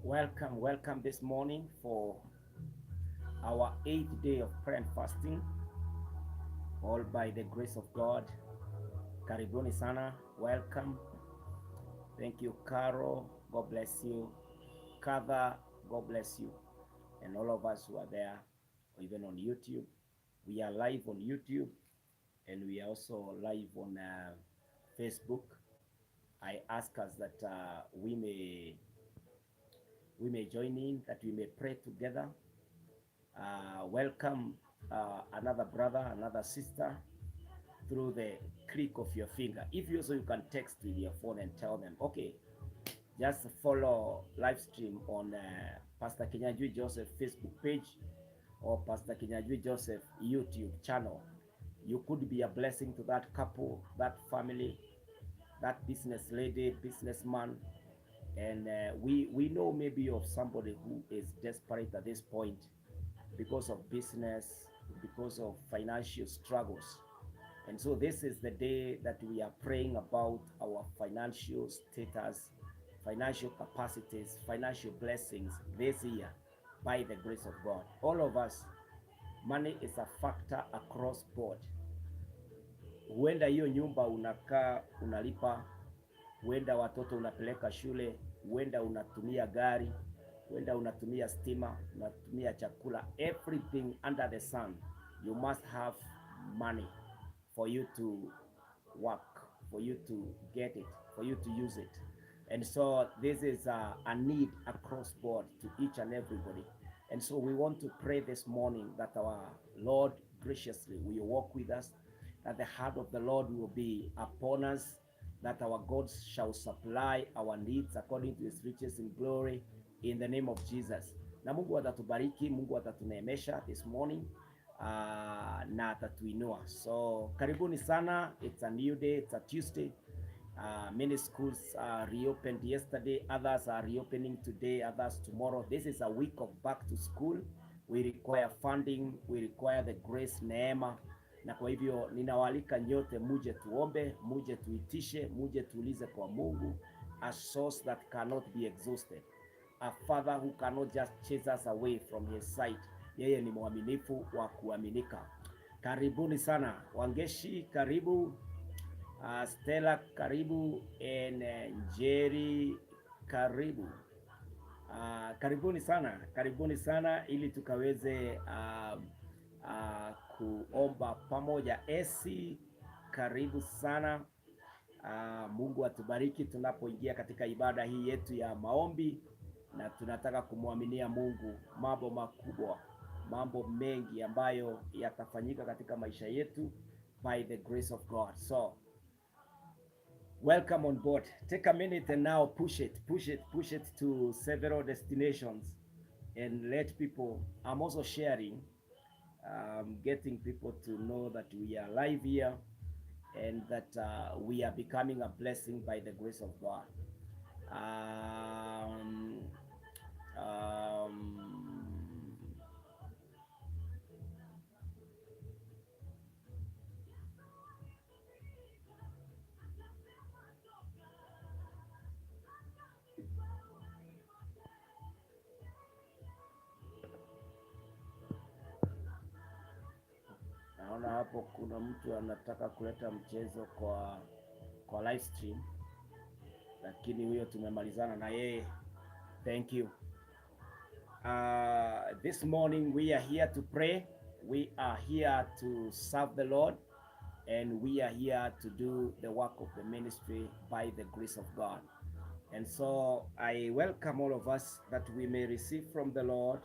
Welcome, welcome this morning for our eighth day of prayer and fasting, all by the grace of God. Karibuni sana, welcome. Thank you, Caro. God bless you. Kava, God bless you. And all of us who are there, or even on YouTube. We are live on YouTube and we are also live on Facebook. I ask us that we may join in, that we may pray together. Welcome another brother, another sister through the click of your finger. If you also, you can text with your phone and tell them, okay, just follow live stream on Pastor Kinyanjui Joseph Facebook page or Pastor Kinyanjui Joseph YouTube channel. You could be a blessing to that couple, that family, that business lady, businessman. And we know maybe of somebody who is desperate at this point because of business, because of financial struggles. And so this is the day that we are praying about our financial status, financial capacities, financial blessings this year by the grace of God. All of us, money is a factor across board. Huenda hiyo nyumba unakaa unalipa, huenda watoto unapeleka shule, huenda unatumia gari, huenda unatumia stima, unatumia chakula, everything under the sun, you must have money for you to work, for you to get it, for you to use it. And so this is a need across board to each and everybody. And so we want to pray this morning that our Lord graciously will walk with us, that the heart of the Lord will be upon us, that our God shall supply our needs according to his riches in glory in the name of Jesus. Na Mungu atatubariki, Mungu atatuneemesha this morning na atatuinua. So karibuni sana, it's a new day, it's a Tuesday. Many schools reopened yesterday, others are reopening today, others tomorrow. This is a week of back to school. We require funding, we require the grace, neema. Na kwa hivyo ninawaalika nyote muje tuombe, muje tuitishe, muje tuulize kwa Mungu, a source that cannot be exhausted, a father who cannot just chase us away from his sight. Yeye ni mwaminifu wa kuaminika. Karibuni sana Wangeshi, karibu. Stella karibu, and Njeri karibu. Karibuni sana, karibuni sana ili tukaweze kuomba pamoja. Esi, karibu sana. Mungu atubariki tunapoingia katika ibada hii yetu ya maombi, na tunataka kumwaminia Mungu mambo makubwa, mambo mengi ambayo yatafanyika katika maisha yetu by the grace of God. So welcome on board. Take a minute and now push it, push it, push it to several destinations and let people. I'm also sharing, getting people to know that we are live here and that we are becoming a blessing by the grace of God. Naona hapo kuna mtu anataka kuleta mchezo kwa live stream, lakini huyo tumemalizana na yeye. Thank you. This morning we are here to pray. We are here to serve the Lord and we are here to do the work of the ministry by the grace of God. And so I welcome all of us that we may receive from the Lord.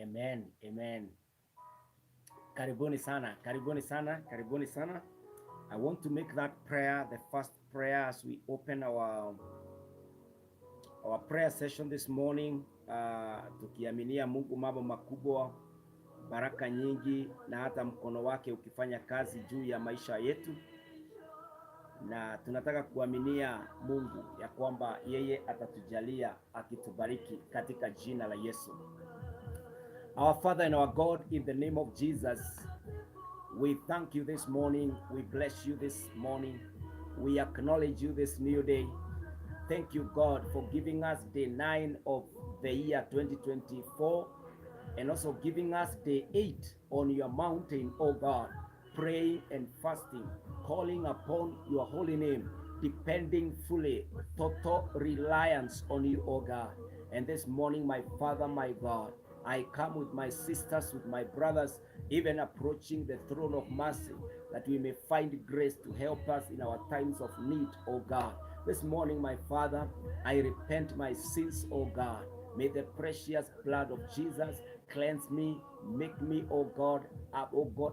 Amen, amen. Karibuni sana, karibuni sana, karibuni sana. I want to make that prayer the first prayer as we open our prayer session this morning, tukiaminia Mungu mambo makubwa, baraka nyingi na hata mkono wake ukifanya kazi juu ya maisha yetu, na tunataka kuaminia Mungu ya kwamba yeye atatujalia akitubariki katika jina la Yesu. Our Father and our God, in the name of Jesus, we thank you this morning. We bless you this morning. We acknowledge you this new day. Thank you, God, for giving us day 9 of the year 2024 and also giving us day 8 on your mountain, oh God, praying and fasting, calling upon your holy name, depending fully, total reliance on you, oh God. And this morning, my Father, my God, I come with my sisters, with my brothers, even approaching the throne of mercy, that we may find grace to help us in our times of need, oh God. This morning, my Father, I repent my sins, oh God. May the precious blood of Jesus cleanse me, make me, oh God,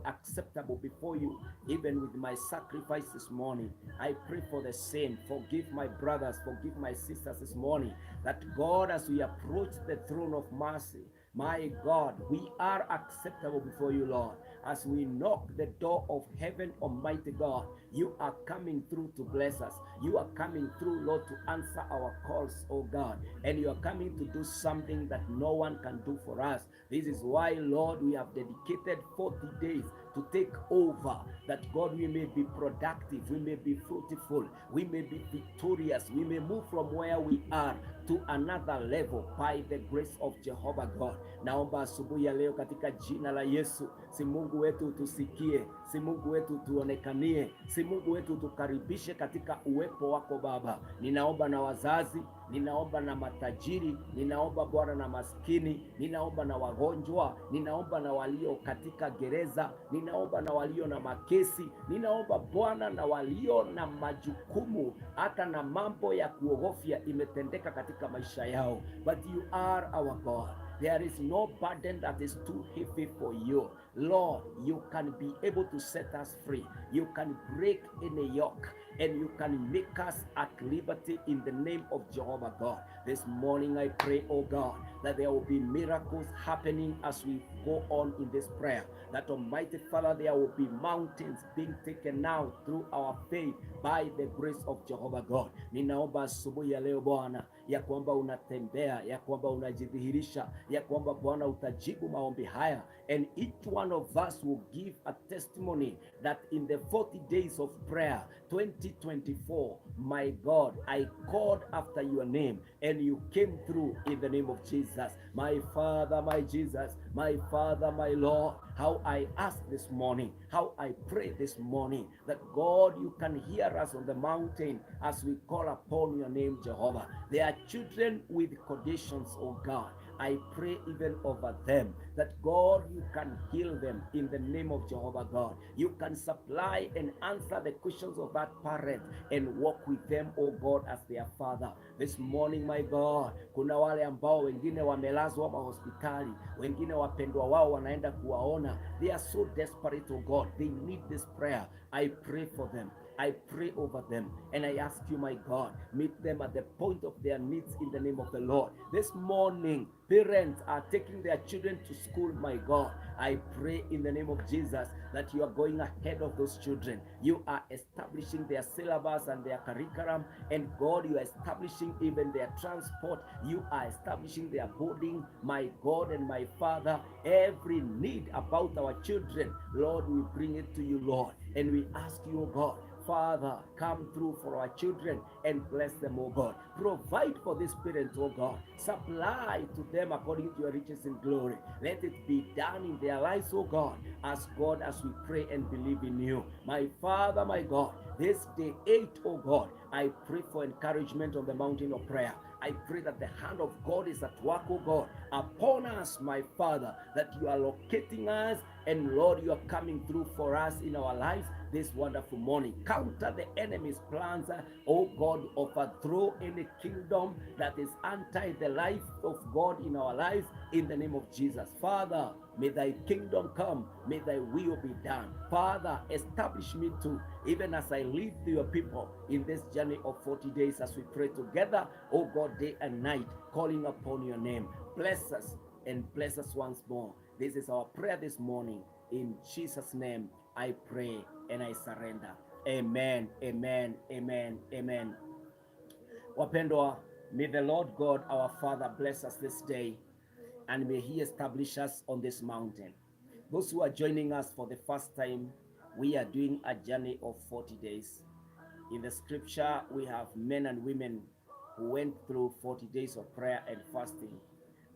acceptable before you, even with my sacrifice this morning. I pray for the same. Forgive my brothers, forgive my sisters this morning, that God, as we approach the throne of mercy, my God, we are acceptable before you, Lord. As we knock the door of heaven, Almighty God, you are coming through to bless us. You are coming through, Lord, to answer our calls, oh God. And you are coming to do something that no one can do for us. This is why, Lord, we have dedicated 40 days to take over, that God, we may be productive, we may be fruitful, we may be victorious, we may move from where we are to another level by the grace of Jehovah God. Naomba asubuhi ya leo katika jina la Yesu, si Mungu wetu utusikie, si Mungu wetu tuonekanie, si Mungu wetu tukaribishe katika uwepo wako Baba. Ninaomba na wazazi, ninaomba na matajiri, ninaomba Bwana na maskini, ninaomba na wagonjwa, ninaomba na walio katika gereza, ninaomba na walio na makesi, ninaomba Bwana na walio na majukumu, hata na mambo ya kuogofya imetendeka katika maisha yao. But you are our God. There is no burden that is too heavy for you. Lord, you can be able to set us free. You can break any yoke and you can make us at liberty in the name of Jehovah God. This morning I pray, oh God, that there will be miracles happening as we go on in this prayer. That Almighty Father, there will be mountains being taken out through our faith by the grace of Jehovah God. Ninaomba asubuhi ya leo Bwana, ya kwamba unatembea, ya kwamba unajidhihirisha, ya kwamba Bwana utajibu maombi haya, and each one of us will give a testimony that in the 40 days of prayer 2024, my God, I called after your name and you came through in the name of Jesus. My Father, my Jesus, my Father, my Lord, how I ask this morning, how I pray this morning that God, you can hear us on the mountain as we call upon your name, Jehovah. There are children with conditions, oh God. I pray even over them that God, you can heal them in the name of Jehovah God. You can supply and answer the questions of that parent and walk with them, oh God, as their father. This morning, my God, kuna wale ambao wengine wamelazwa mahospitali, wengine wapendwa wao wanaenda kuwaona. They are so desperate, oh God. They need this prayer. I pray for them. I pray over them and I ask you, my God, meet them at the point of their needs in the name of the Lord. This morning, parents are taking their children to school, my God. I pray in the name of Jesus that you are going ahead of those children. You are establishing their syllabus and their curriculum, and God, you are establishing even their transport. You are establishing their boarding, my God and my Father. Every need about our children, Lord, we bring it to you, Lord, and we ask you, oh God, Father, come through for our children and bless them, oh God. Provide for these parents, oh God. Supply to them according to your riches in glory. Let it be done in their lives, oh God, as God, as we pray and believe in you. My Father, my God, this day 8, oh God, I pray for encouragement on the mountain of prayer. I pray that the hand of God is at work, oh God, upon us, my Father, that you are locating us and Lord, you are coming through for us in our lives. this wonderful morning. Counter the enemy's plans, oh God, overthrow any kingdom that is anti the life of God in our lives in the name of Jesus. Father, may thy kingdom come, may thy will be done. Father, establish me too, even as I lead your people in this journey of 40 days as we pray together, oh God, day and night, calling upon your name. Bless us and bless us once more. This is our prayer this morning. In Jesus' name, I pray and I surrender. Amen, amen, amen, amen. Wapendwa, may the Lord God our Father bless us this day and may He establish us on this mountain. Those who are joining us for the first time, we are doing a journey of 40 days. In the scripture, we have men and women who went through 40 days of prayer and fasting.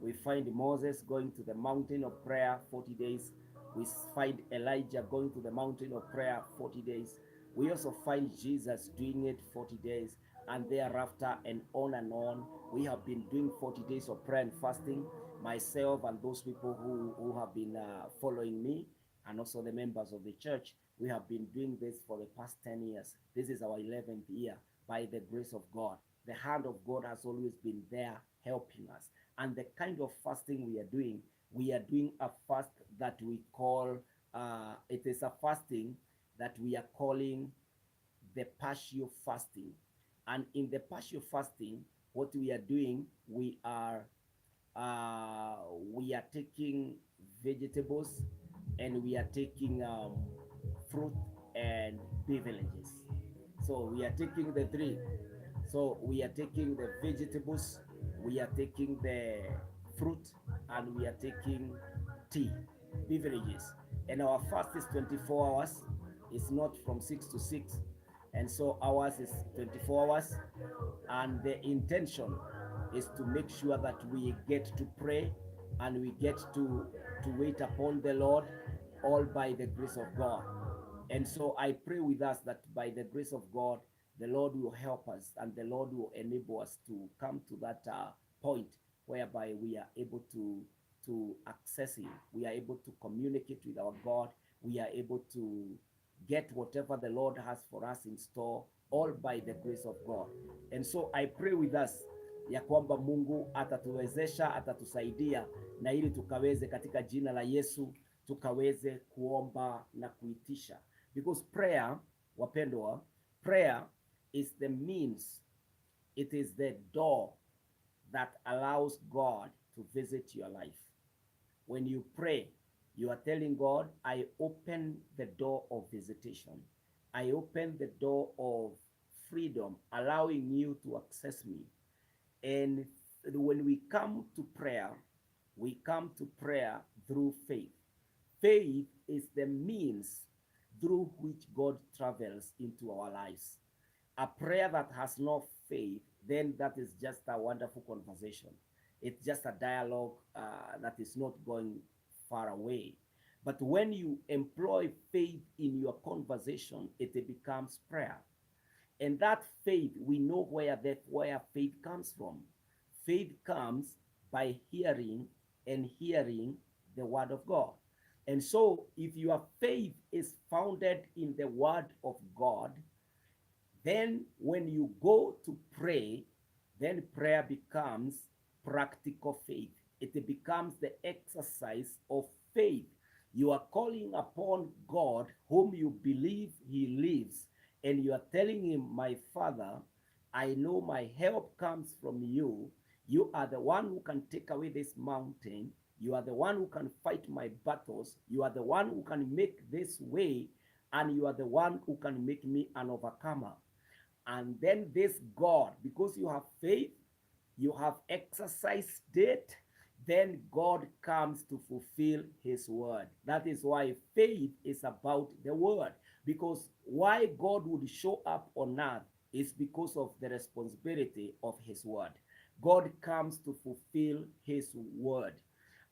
We find Moses going to the mountain of prayer 40 days. We find Elijah going to the mountain of prayer 40 days. We also find Jesus doing it 40 days and thereafter and on and on. We have been doing 40 days of prayer and fasting. Myself and those people who have been following me and also the members of the church, we have been doing this for the past 10 years. This is our 11th year by the grace of God. The hand of God has always been there helping us. And the kind of fasting we are doing a fast that we call, it is a fasting that we are calling the partial fasting. And in the partial fasting, what we are doing, we are taking vegetables and we are taking fruit and beverages. So we are taking the three. So we are taking the vegetables, we are taking the fruit, and we are taking tea, beverages. And our fast is 24 hours. It's not from 6 to 6. And so ours is 24 hours. And the intention is to make sure that we get to pray and we get to wait upon the Lord, all by the grace of God. And so I pray with us that by the grace of God, the Lord will help us and the Lord will enable us to come to that point whereby we are able to access Him. We are able to communicate with our God. We are able to get whatever the Lord has for us in store, all by the grace of God. And so I pray with us ya kwamba Mungu atatuwezesha, atatusaidia na ili tukaweze katika jina la Yesu tukaweze kuomba na kuitisha. Because prayer, wapendwa, prayer is the means, it is the door that allows God to visit your life. When you pray, you are telling God, "I open the door of visitation. I open the door of freedom, allowing you to access me." And when we come to prayer, we come to prayer through faith. Faith is the means through which God travels into our lives. A prayer that has no faith, then that is just a wonderful conversation. It's just a dialogue that is not going far away. But when you employ faith in your conversation, it becomes prayer. And that faith, we know where faith comes from. Faith comes by hearing and hearing the word of God. And so if your faith is founded in the word of God, then when you go to pray, then prayer becomes practical faith. It becomes the exercise of faith. You are calling upon God, whom you believe He lives, and you are telling Him, "My Father, I know my help comes from you. You are the one who can take away this mountain. You are the one who can fight my battles. You are the one who can make this way, and you are the one who can make me an overcomer." And then this God, because you have faith, you have exercised it, then God comes to fulfill his word. That is why faith is about the word. Because why God would show up on earth is because of the responsibility of his word. God comes to fulfill his word.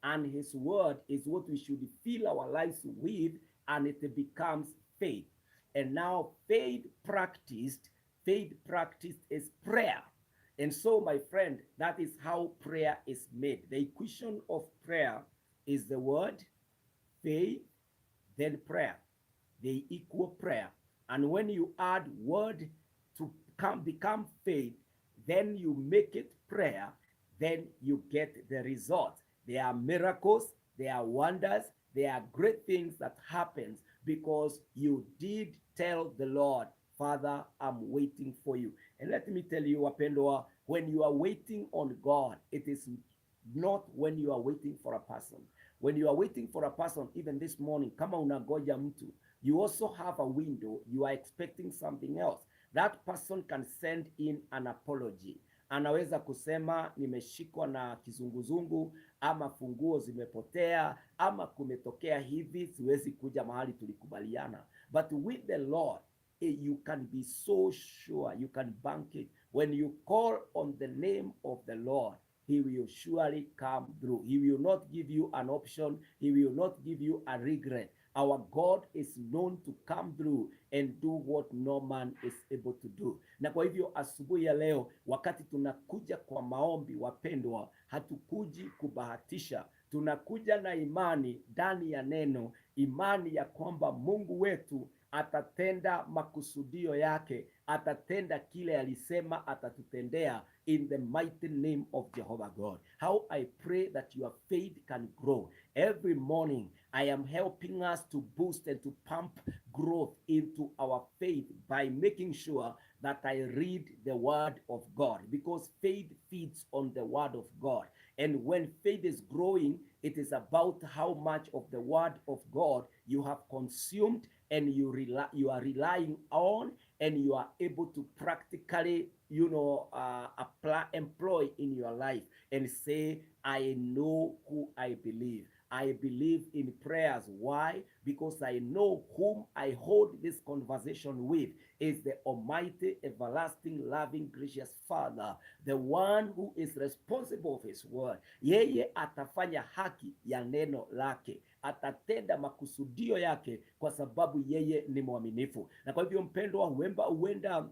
And his word is what we should fill our lives with, and it becomes faith. And now faith practiced is prayer. And so, my friend, that is how prayer is made. The equation of prayer is the word, faith, then prayer. They equal prayer. And when you add word to come become faith, then you make it prayer, then you get the result. There are miracles, there are wonders, there are great things that happens because you did tell the Lord, "Father, I'm waiting for you." And let me tell you, wapendwa, when you are waiting on God, it is not when you are waiting for a person. When you are waiting for a person, even this morning, kama unangoja mtu, you also have a window, you are expecting something else. That person can send in an apology. Anaweza kusema, "Nimeshikwa na kizunguzungu," ama "Funguo zimepotea," ama "Kumetokea hivi, siwezi kuja mahali tulikubaliana." But with the Lord, you can be so sure, you can bank it. When you call on the name of the Lord, he will surely come through. He will not give you an option. He will not give you a regret. Our God is known to come through and do what no man is able to do. Na kwa hivyo asubuhi ya leo, wakati tunakuja kwa maombi, wapendwa, hatukuji kubahatisha. Tunakuja na imani ndani ya neno, imani ya kwamba Mungu wetu atatenda makusudio yake, atatenda kile alisema atatutendea in the mighty name of Jehovah God. How I pray that your faith can grow. Every morning I am helping us to boost and to pump growth into our faith by making sure that I read the word of God, because faith feeds on the word of God. And when faith is growing, it is about how much of the word of God you have consumed and you are relying on and you are able to practically apply, employ in your life and say, "I know who I believe. I believe in prayers." Why? Because I know whom I hold this conversation with is the Almighty, everlasting, loving, gracious Father, the one who is responsible of his word. Yeye atafanya haki ya neno lake, atatenda makusudio yake kwa sababu yeye ni mwaminifu. Na kwa hivyo mpendwa, huenda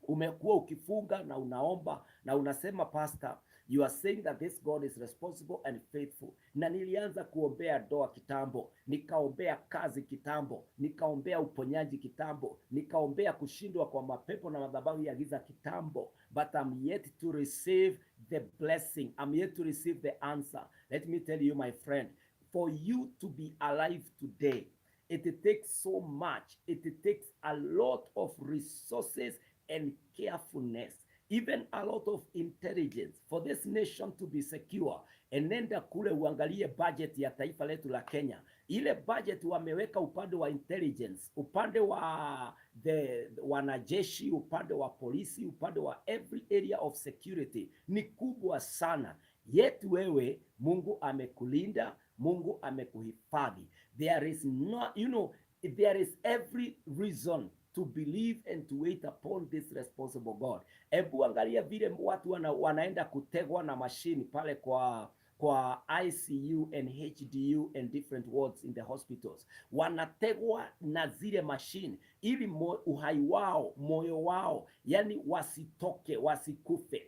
umekuwa ukifunga na unaomba na unasema, "Pastor, you are saying that this God is responsible and faithful. Na nilianza kuombea ndoa kitambo, nikaombea kazi kitambo, nikaombea uponyaji kitambo, nikaombea kushindwa kwa mapepo na madhabahu ya giza kitambo, but I'm yet to receive the blessing. I'm yet to receive the answer." Let me tell you, my friend, for you to be alive today, it takes so much. It takes a lot of resources and carefulness, even a lot of intelligence for this nation to be secure. Enenda kule uangalie budget ya taifa letu la Kenya. Ile budget wameweka upande wa intelligence, upande wa the wanajeshi, upande wa polisi, upande wa every area of security ni kubwa sana. Yet wewe Mungu amekulinda, Mungu amekuhifadhi. There is no, you know, there is every reason to believe and to wait upon this responsible God. Hebu angalia vile watu wanaenda kutegwa na mashini pale kwa ICU and HDU and different wards in the hospitals. Wanategwa na zile mashini ili uhai wao, moyo wao, yani wasitoke, wasikufe.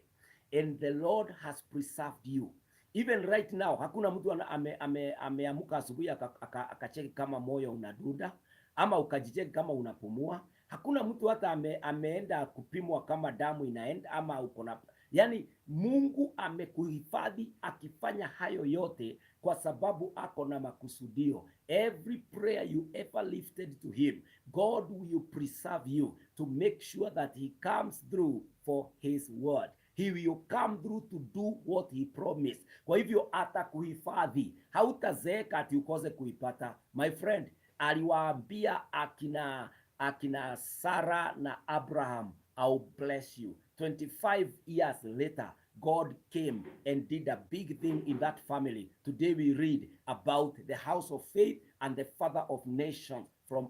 And the Lord has preserved you. Even right now, hakuna mtu ameamka asubuhi akacheki kama moyo unadunda ama ukajicheki kama unapumua. Hakuna mtu hata ameenda kupimwa kama damu inaenda ama uko na, yani Mungu amekuhifadhi akifanya hayo yote kwa sababu ako na makusudio. Every prayer you ever lifted to him, God will preserve you to make sure that he comes through for his word. He will come through to do what he promised. Kwa hivyo atakuhifadhi, hautazeeka ati ukose kuipata. My friend, aliwaambia akina Sarah na Abraham, "I'll bless you." 25 years later, God came and did a big thing in that family. Today we read about the house of faith and the father of nations from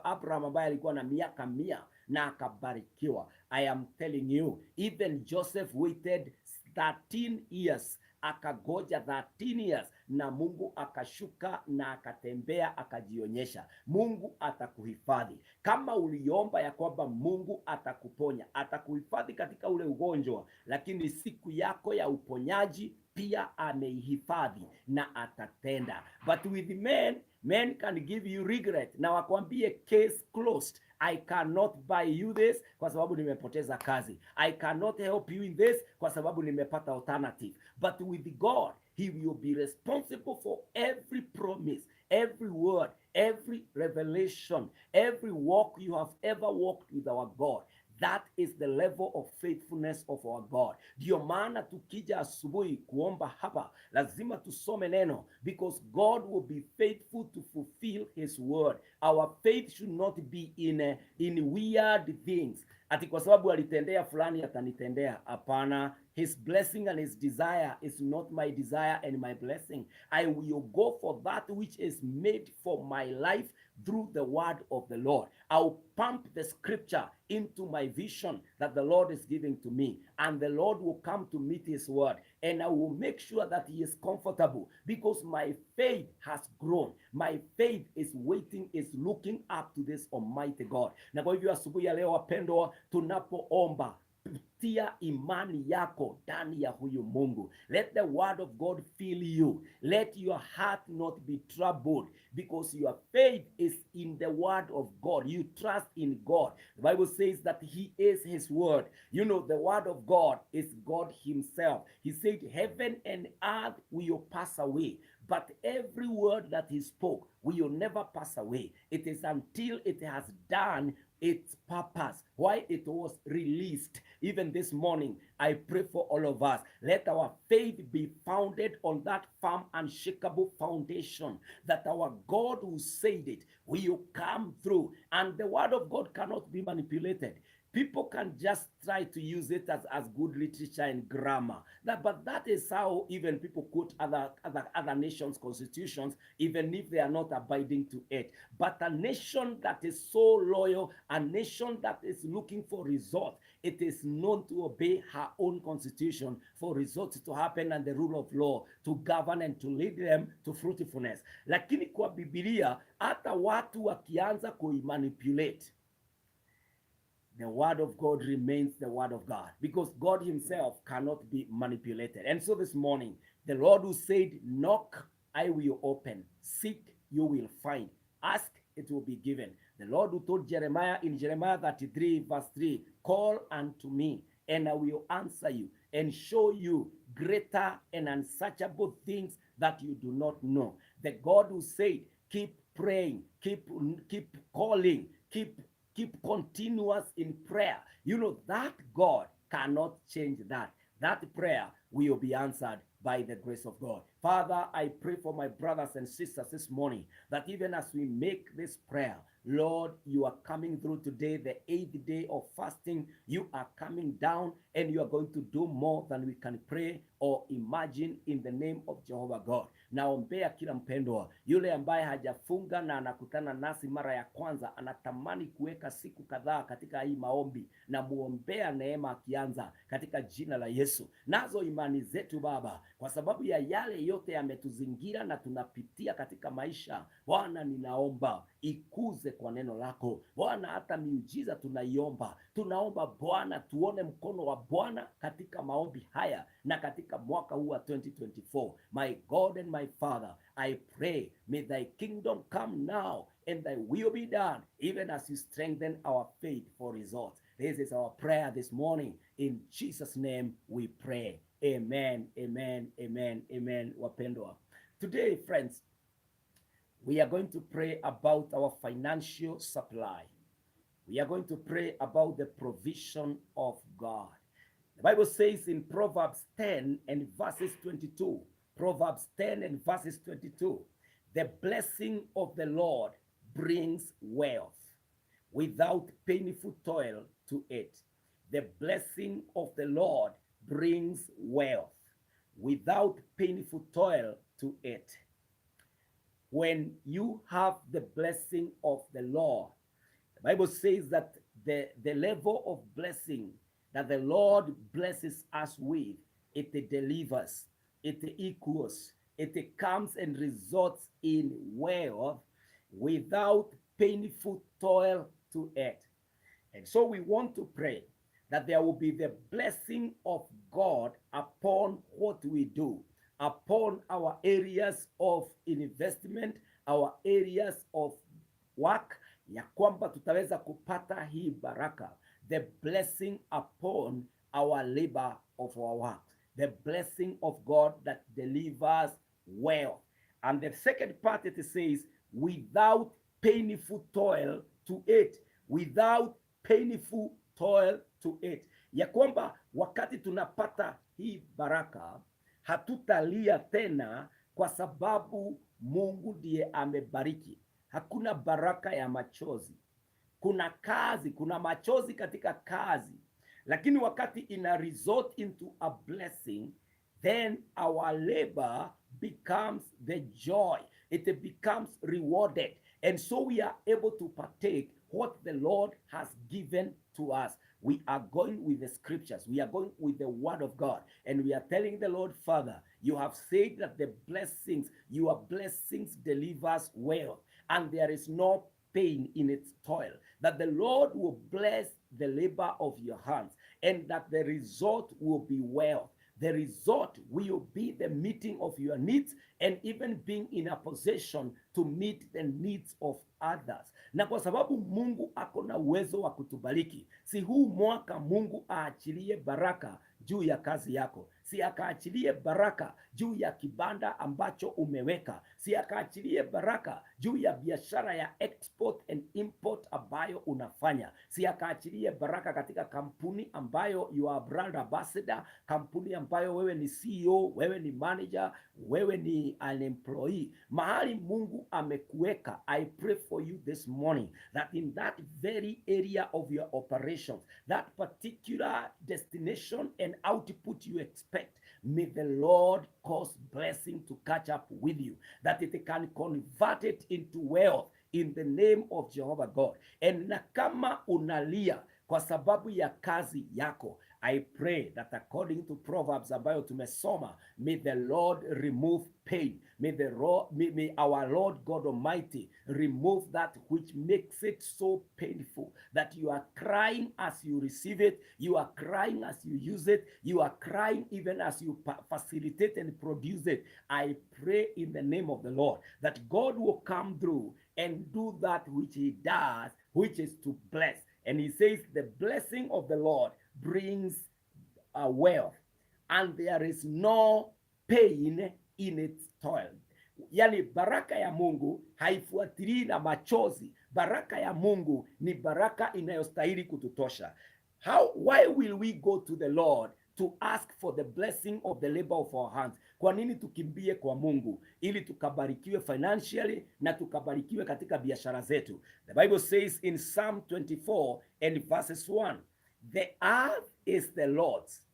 Abraham ambaye alikuwa na miaka 100 na akabarikiwa. I am telling you, even Joseph waited 13 years. Akagoja 13 years na Mungu akashuka na akatembea akajionyesha. Mungu atakuhifadhi. Kama uliomba ya kwamba Mungu atakuponya, atakuhifadhi katika ule ugonjwa, lakini siku yako ya uponyaji pia ameihifadhi na atatenda. But with men, men can give you regret na wakwambie, "Case closed. I cannot buy you this kwa sababu nimepoteza kazi. I cannot help you in this kwa sababu nimepata alternative." But with God, he will be responsible for every promise, every word, every revelation, every walk you have ever walked with our God. That is the level of faithfulness of our God. Ndio maana tukija asubuhi kuomba hapa lazima tusome neno, because God will be faithful to fulfill his word. Our faith should not be in weird things. Ati kwa sababu alitendea fulani atanitendea. Hapana. His blessing and his desire is not my desire and my blessing. I will go for that which is made for my life through the word of the Lord. I'll pump the scripture into my vision that the Lord is giving to me, and the Lord will come to meet his word, and I will make sure that he is comfortable because my faith has grown. My faith is waiting, is looking up to this Almighty God. Na kwa hivyo asubuhi ya leo, wapendwa, tunapoomba, tia imani yako ndani ya huyu Mungu. Let the word of God fill you. Let your heart not be troubled because your faith is in the word of God. You trust in God. The Bible says that he is his word. The word of God is God himself. He said, "Heaven and earth will pass away, but every word that he spoke will never pass away." It is until it has done its purpose, why it was released. Even this morning, I pray for all of us. Let our faith be founded on that firm, unshakable foundation that our God who said it will come through. And the word of God cannot be manipulated. People can just try to use it as good literature and grammar. But that is how even people quote other nations' constitutions, even if they are not abiding to it. But a nation that is so loyal, a nation that is looking for results, it is known to obey her own constitution for results to happen and the rule of law to govern and to lead them to fruitfulness. Lakini kwa Biblia, hata watu wakianza kuimanipulate, the word of God remains the word of God because God himself cannot be manipulated. And so this morning, the Lord who said, "Knock, I will open; seek, you will find; ask, it will be given." The Lord who told Jeremiah in Jeremiah 33, verse 3, "Call unto me, and I will answer you and show you greater and unsearchable things that you do not know." The God who said, "Keep praying, keep calling, keep continuous in prayer." That God cannot change that. That prayer will be answered by the grace of God. Father, I pray for my brothers and sisters this morning that even as we make this prayer, Lord, you are coming through today, the eighth day of fasting. You are coming down and you are going to do more than we can pray or imagine in the name of Jehovah God. Naombea kila mpendwa yule ambaye hajafunga na anakutana nasi mara ya kwanza, anatamani kuweka siku kadhaa katika hii maombi, na muombea neema akianza katika jina la Yesu. Nazo imani zetu Baba, kwa sababu ya yale yote yametuzingira na tunapitia katika maisha, Bwana, ninaomba ikuze kwa neno lako Bwana, hata miujiza tunaiomba, tunaomba Bwana tuone mkono wa Bwana katika maombi haya na katika mwaka huu wa 2024. My God and my Father, I pray, may thy kingdom come now and thy will be done, even as you strengthen our faith for results. This is our prayer this morning. In Jesus' name we pray. Amen, amen, amen, amen. Wapendwa. Today, friends, we are going to pray about our financial supply. We are going to pray about the provision of God. The Bible says in Proverbs 10 and verses 22, Proverbs 10 and verses 22, "The blessing of the Lord brings wealth without painful toil to it." The blessing of the Lord brings wealth without painful toil to it. When you have the blessing of the Lord, the Bible says that the level of blessing that the Lord blesses us with, it delivers, It equals, it comes and results in wealth without painful toil to it. And so we want to pray that there will be the blessing of God upon what we do, upon our areas of investment, our areas of work, ya kwamba tutaweza kupata hii baraka, the blessing upon our labor of our work, the blessing of God that delivers wealth. And the second part, it says, without painful toil to it, without painful toil to it, ya kwamba wakati tunapata hii baraka hatutalia tena, kwa sababu Mungu ndiye amebariki. Hakuna baraka ya machozi. Kuna kazi, kuna machozi katika kazi, lakini wakati ina result into a blessing, then our labor becomes the joy, it becomes rewarded, and so we are able to partake what the Lord has given to us. We are going with the scriptures, we are going with the word of God, and we are telling the Lord, "Father, you have said that the blessings, your blessings delivers wealth, and there is no pain in its toil," that the Lord will bless the labor of your hands, and that the result will be wealth. The result will be the meeting of your needs and even being in a position to meet the needs of others. Na kwa sababu Mungu ako na uwezo wa kutubariki, si huu mwaka Mungu aachilie baraka juu ya kazi yako, si akaachilie baraka juu ya kibanda ambacho umeweka, si akaachilie baraka juu ya biashara ya export and import ambayo unafanya, si akaachilie baraka katika kampuni ambayo you are brand ambassador, kampuni ambayo wewe ni CEO, wewe ni manager, wewe ni an employee, mahali Mungu amekuweka. I pray for you this morning that in that very area of your operations, that particular destination and output you expect, may the Lord cause blessing to catch up with you, that it can convert it into wealth in the name of Jehovah God. And na kama unalia kwa sababu ya kazi yako, I pray that according to Proverbs ambayo tumesoma, may the Lord remove pain. May our Lord God Almighty remove that which makes it so painful that you are crying as you receive it, you are crying as you use it, you are crying even as you facilitate and produce it. I pray in the name of the Lord that God will come through and do that which he does, which is to bless. And he says, "The blessing of the Lord brings wealth, and there is no pain in its toil." Yani, baraka ya Mungu haifuatilii na machozi. Baraka ya Mungu ni baraka inayostahili kututosha. Why will we go to the Lord to ask for the blessing of the labor of our hands? Kwa nini tukimbie kwa Mungu ili tukabarikiwe financially na tukabarikiwe katika biashara zetu? The Bible says in Psalm 24 and verses 1, "The earth is the Lord's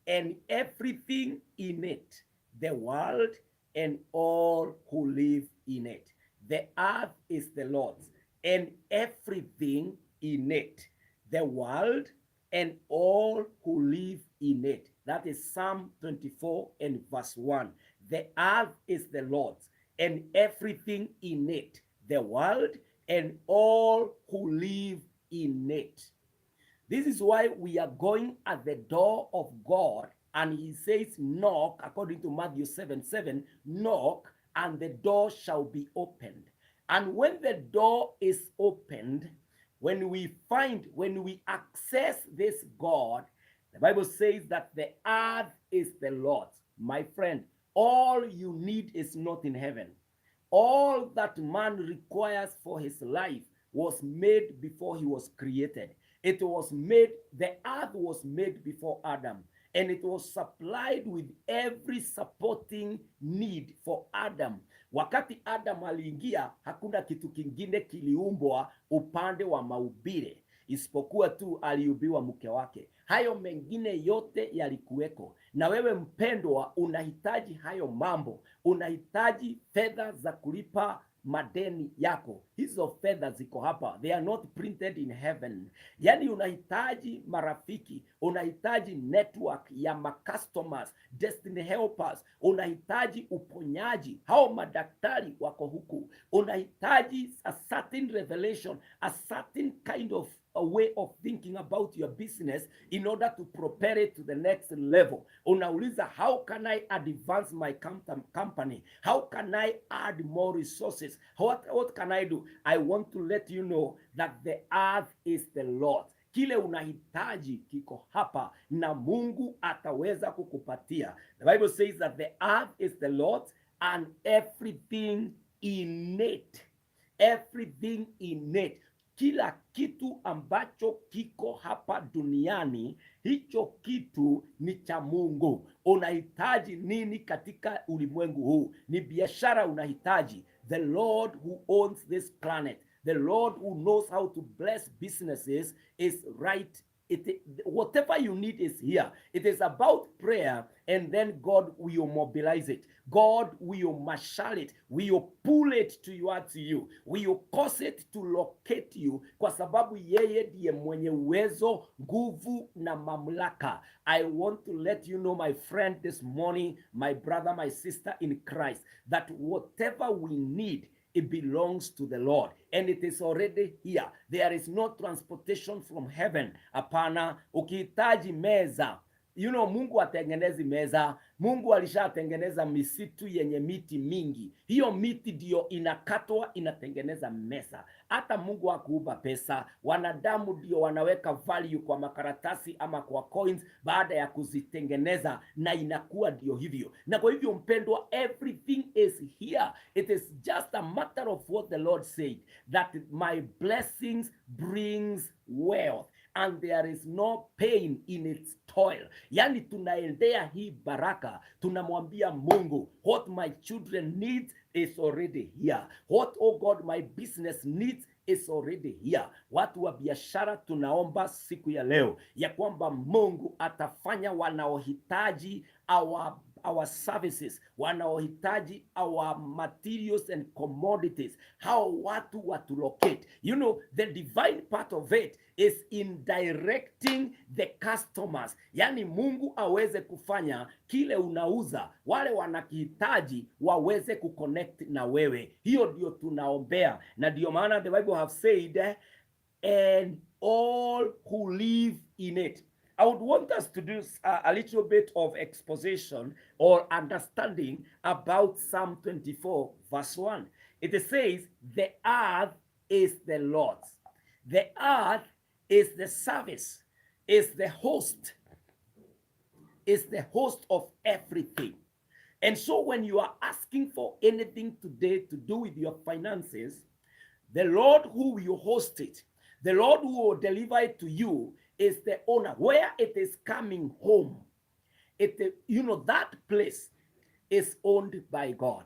and everything in it, the world and all who live in it." The earth is the Lord's and everything in it, the world and all who live in it. That is Psalm 24 and verse 1. The earth is the Lord's and everything in it, the world and all who live in it. This is why we are going at the door of God, and he says, "Knock," according to Matthew 7:7, "knock, and the door shall be opened." And when the door is opened, when we access this God, the Bible says that the earth is the Lord's. My friend, all you need is not in heaven. All that man requires for his life was made before he was created. It was made, the earth was made before Adam, and it was supplied with every supporting need for Adam. Wakati Adam aliingia, hakuna kitu kingine kiliumbwa upande wa maumbile isipokuwa tu aliumbiwa mke wake. Hayo mengine yote yalikuweko. Na wewe mpendwa, unahitaji hayo mambo, unahitaji fedha za kulipa Madeni yako, hizo fedha ziko hapa, they are not printed in heaven. Yani unahitaji marafiki, unahitaji network ya macustomers, destiny helpers, unahitaji uponyaji, hao madaktari wako huku, unahitaji a certain revelation, a certain kind of a way of thinking about your business in order to propel it to the next level. Unauliza, "How can I advance my company? How can I add more resources? What can I do?" I want to let you know that the earth is the Lord. Kile unahitaji kiko hapa na Mungu ataweza kukupatia. The Bible says that the earth is the Lord's and everything in it. Everything in it. Kila kitu ambacho kiko hapa duniani, hicho kitu ni cha Mungu. Unahitaji nini katika ulimwengu huu? Ni biashara unahitaji. The Lord who owns this planet, the Lord who knows how to bless businesses is right. Whatever you need is here. It is about prayer, and then God will mobilize it. God will marshal it, will pull it towards you, will cause it to locate you, kwa sababu yeye ndiye mwenye uwezo, nguvu na mamlaka. I want to let you know, my friend, this morning, my brother, my sister in Christ, that whatever we need, it belongs to the Lord and it is already here. There is no transportation from heaven. Hapana, ukihitaji meza, Mungu hatengenezi meza. Mungu alishatengeneza misitu yenye miti mingi. Hiyo miti ndiyo inakatwa inatengeneza meza. Hata Mungu hakuumba pesa, wanadamu ndio wanaweka value kwa makaratasi ama kwa coins baada ya kuzitengeneza, na inakuwa ndio hivyo. Na kwa hivyo, mpendwa, everything is here. It is just a matter of what the Lord said, that my blessings brings wealth and there is no pain in its toil. Yani tunaendea hii baraka, tunamwambia Mungu, what my children need is already here. What, oh God, my business needs is already here. Watu wa biashara, tunaomba siku ya leo ya kwamba Mungu atafanya wanaohitaji our services, wanaohitaji our materials and commodities, hao watu watulocate. The divine part of it is in directing the customers, yani Mungu aweze kufanya kile unauza, wale wanakihitaji waweze kuconnect na wewe. Hiyo ndio tunaombea, na ndio maana the Bible have said, "And all who live in it." I would want us to do a little bit of exposition or understanding about Psalm 24, verse 1. It says, "The earth is the Lord's." The earth is the service, is the host of everything. And so when you are asking for anything today to do with your finances, the Lord who will host it, the Lord who will deliver it to you, is the owner. Where it is coming home, it you know that place is owned by God.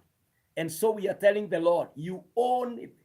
And so we are telling the Lord, "You own it.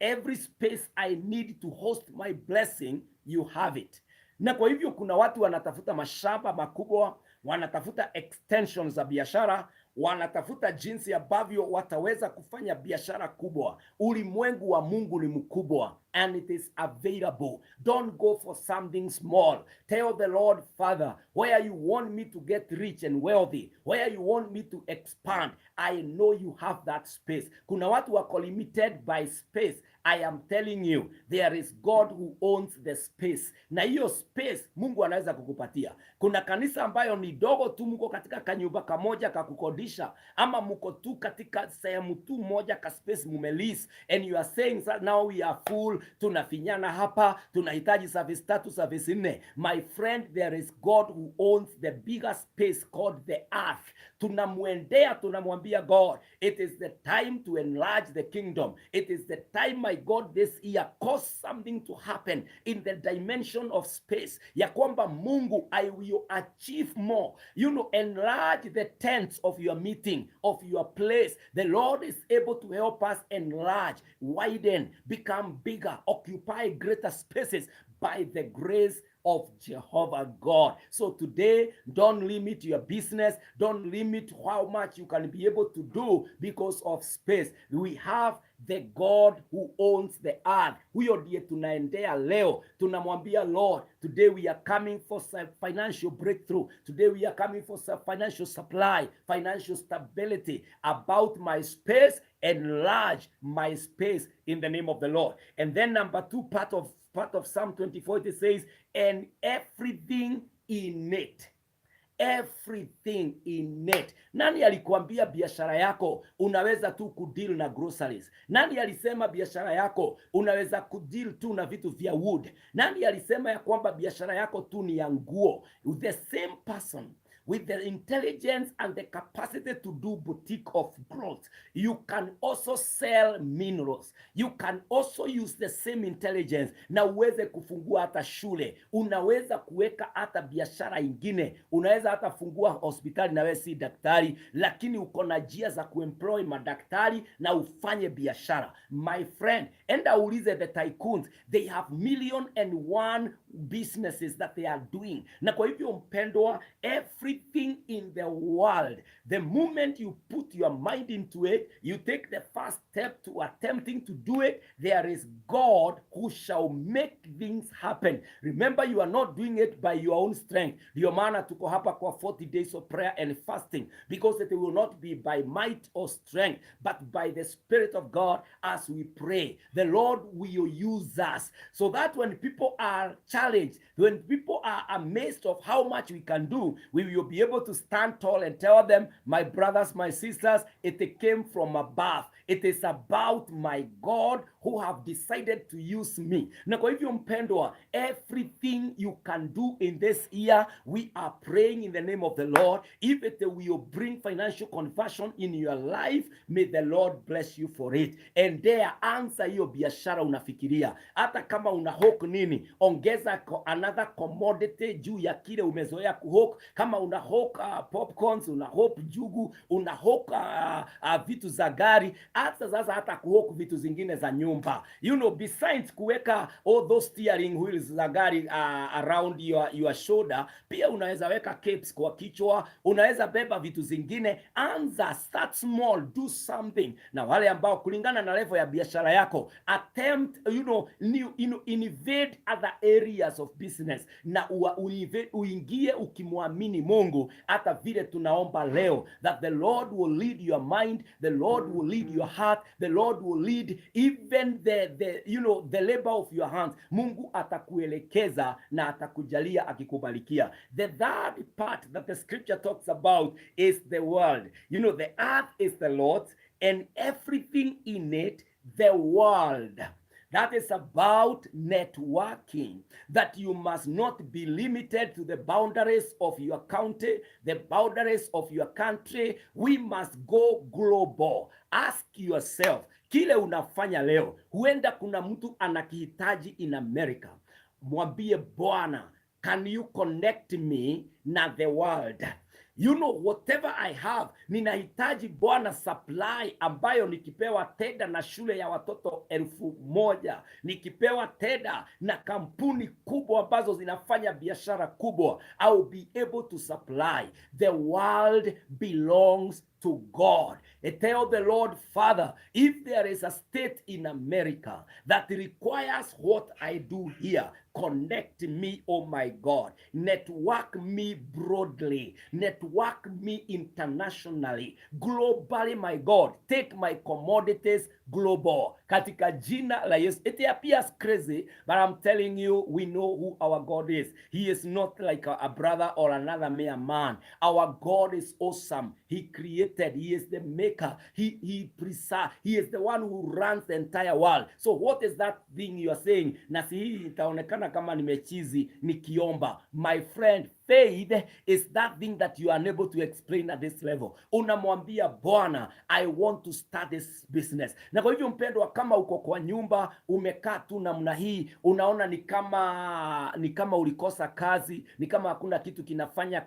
Every space I need to host my blessing, you have it." Na kwa hivyo kuna watu wanatafuta mashamba makubwa, wanatafuta extensions za biashara, wanatafuta jinsi ambavyo wataweza kufanya biashara kubwa. Ulimwengu wa Mungu ni mkubwa and it is available. Don't go for something small. Tell the Lord, "Father, where you want me to get rich and wealthy, where you want me to expand, I know you have that space." Kuna watu wako limited by space. I am telling you, there is God who owns the space, na hiyo space Mungu anaweza kukupatia. Kuna kanisa ambayo ni dogo tu, mko katika kanyumba kamoja ka kukodisha, ama mko tu katika sehemu tu moja ka space mumelease, and you are saying, "Now we are full, tunafinyana hapa, tunahitaji service tatu, service nne." My friend, there is God who owns the bigger space called the earth. Tunamwendea, tunamwambia God, it is the time to enlarge the kingdom. It is the time, my God, this year cause something to happen in the dimension of space, ya kwamba Mungu, I will achieve more. Enlarge the tents of your meeting, of your place. The Lord is able to help us enlarge, widen, become bigger, occupy greater spaces by the grace of Jehovah God. So today, don't limit your business. Don't limit how much you can be able to do because of space. We have the God who owns the earth. Huyo ndiye tunaendea leo. Tunamwambia, "Lord, today we are coming for some financial breakthrough. Today we are coming for some financial supply, financial stability about my space. Enlarge my space in the name of the Lord." And then number two, part of Psalm 24, it says, "And everything in it." Everything in it. Nani alikuambia biashara yako unaweza tu kudeal na groceries? Nani alisema biashara yako unaweza kudeal tu na vitu vya wood? Nani alisema ya kwamba biashara yako tu ni ya nguo? The same person with the intelligence and the capacity to do boutique of clothes, you can also sell minerals. You can also use the same intelligence na uweze kufungua hata shule. Unaweza kuweka hata biashara ingine, unaweza hata fungua hospitali na wewe si daktari, lakini uko na njia za kuemploy madaktari na ufanye biashara. My friend, enda uulize the tycoons, they have million and one businesses that they are doing. Na kwa hivyo mpendwa, everything in the world, the moment you put your mind into it, you take the first step to attempting to do it, there is God who shall make things happen. Remember, you are not doing it by your own strength. Ndio maana tuko hapa kwa 40 days of prayer and fasting, because it will not be by might or strength, but by the Spirit of God. As we pray, the Lord will use us so that when people are challenged, when people are amazed of how much we can do, we will be able to stand tall and tell them, "My brothers, my sisters, it came from above. It is about my God who have decided to use me." Na kwa hivyo mpendwa, everything you can do in this year, we are praying in the name of the Lord. If it will bring financial conversion in your life, may the Lord bless you for it. And there, anza hiyo biashara unafikiria, hata kama una hawk nini, ongeza another commodity juu ya kile umezoea kuhawk. Kama una hawk popcorns, una hawk njugu, una hawk vitu za gari, hata sasa hata kuhawk vitu zingine za nyumba. Besides kuweka all those steering wheels za gari around your shoulder, pia unaweza weka caps kwa kichwa, unaweza beba vitu zingine. Anza, start small, do something. Na wale ambao kulingana na level ya biashara yako, attempt new, innovate other areas of business na uingie ukimwamini Mungu, hata vile tunaomba leo that the Lord will lead your mind, the Lord will lead your heart, the Lord will lead even the you know the labor of your hands. Mungu atakuelekeza na atakujalia akikubalikia. The third part that the scripture talks about is the world. The earth is the Lord's and everything in it, the world. That is about networking. That you must not be limited to the boundaries of your county, the boundaries of your country. We must go global. Ask yourself, kile unafanya leo, huenda kuna mtu anakihitaji in America. Mwambie Bwana, "Can you connect me na the world? Whatever I have, ninahitaji Bwana supply ambayo nikipewa tenda na shule ya watoto 1000, nikipewa tenda na kampuni kubwa ambazo zinafanya biashara kubwa, I will be able to supply." The world belongs to God. And tell the Lord, "Father, if there is a state in America that requires what I do here, connect me, oh my God. Network me broadly, network me internationally, globally, my God. Take my commodities global." Katika jina la Yesu. It appears crazy, but I'm telling you, we know who our God is. He is not like a brother or another mere man. Our God is awesome. He created, He is the maker, He preserves, He is the one who runs the entire world. So what is that thing you are saying? Na si hii itaonekana kama nimechizi nikiomba. My friend, Faith is that thing that you are unable to explain at this level. Unamwambia Bwana, "I want to start this business." Na kwa hivyo mpendwa, kama uko kwa nyumba umekaa tu namna hii, unaona ni kama ulikosa kazi, ni kama hakuna kitu kinafanya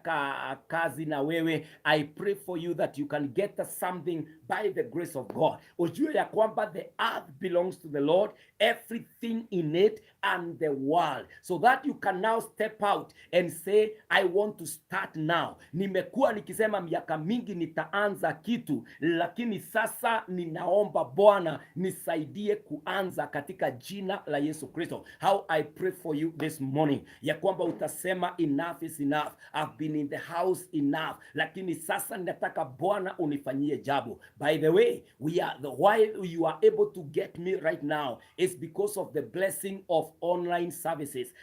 kazi na wewe, I pray for you that you can get something by the grace of God. Ujue ya kwamba the earth belongs to the Lord, everything in it and the world, so that you can now step out and say, "I want to start now. Nimekuwa nikisema miaka mingi nitaanza kitu, lakini sasa ninaomba Bwana nisaidie kuanza katika jina la Yesu Kristo." How I pray for you this morning, ya kwamba utasema, "Enough is enough. I've been in the house enough, lakini sasa ninataka Bwana unifanyie jambo." By the way, we are the why you are able to get me right now is because of the blessing of online services.